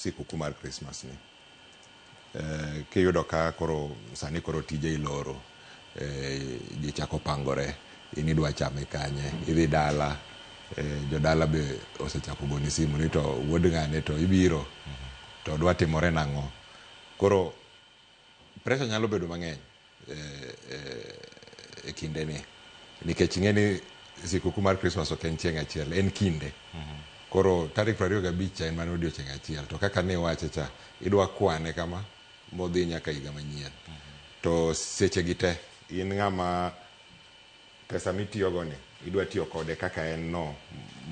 Sikuku mar Christmas ni kiyudo ka koro sani koro tije iloro, ji chako pangore, in idwa chame kanye, idhi dala, jodala be osechako goni simu ni to wuod ng'ane to ibiro to dwa timore nang'o. Koro pressure nyalo bedo mang'eny e kinde ni nikech ing'e ni sikuku mar Christmas ok en chieng' achiel, en kinde. Koro tarik 25 cha en mana odiochieng' achiel, to kaka ne iwache cha, idwa kwane kama modhi nyaka higa manyien. To seche gi te in ng'ama pesa mitiyogo ni idwa tiyo kode kaka en no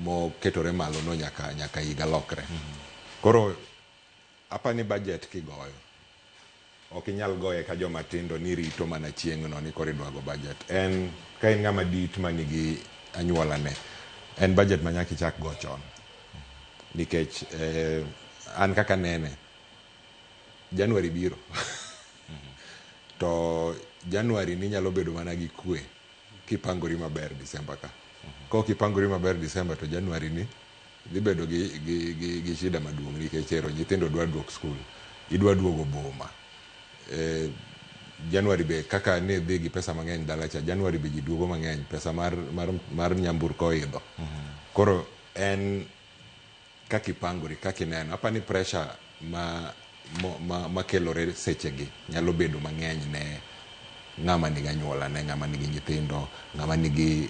moketore malo no nyaka higa lokre. Koro apani budget kigoyo ok inyal goye ka joma tindo ni rito mana chieng'no ni koro idwa go budget. En ka in ng'ama dit manigi anyuola ne, en budget ma nyaka ichak go chon. Nikech an kaka nene, January biro. To January ni nyalo bedo mana gi kwe kipangori maber December ka. Kok ipangori maber December to January ni dhi bedo gi shida maduong' nikech ero nyithindo dwa duok skul, idwa duogo boma. January be kaka ne dhi gi pesa mang'eny dala cha, January be ji duogo mang'eny, pesa mar nyamburko oidho. Koro en kaka ipangori, kaka ineno. Apani pressure ma makelore sechegi nyalo bedo mang'eny ne ng'ama nigi anyuola ne, ng'ama nigi nyithindo, ng'ama nigi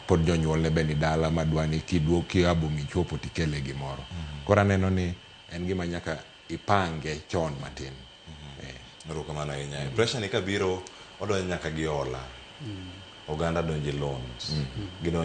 pod jonyuolne be ni dala madwa ni kiduog kia boma ichopo tikele gimoro. Koro aneno ni en gima nyaka ipange chon matin. Erokamano ahinya. Pressure ni kabiro, odonjo nyaka gi hola. Oganda donjo e loans. Gidonjo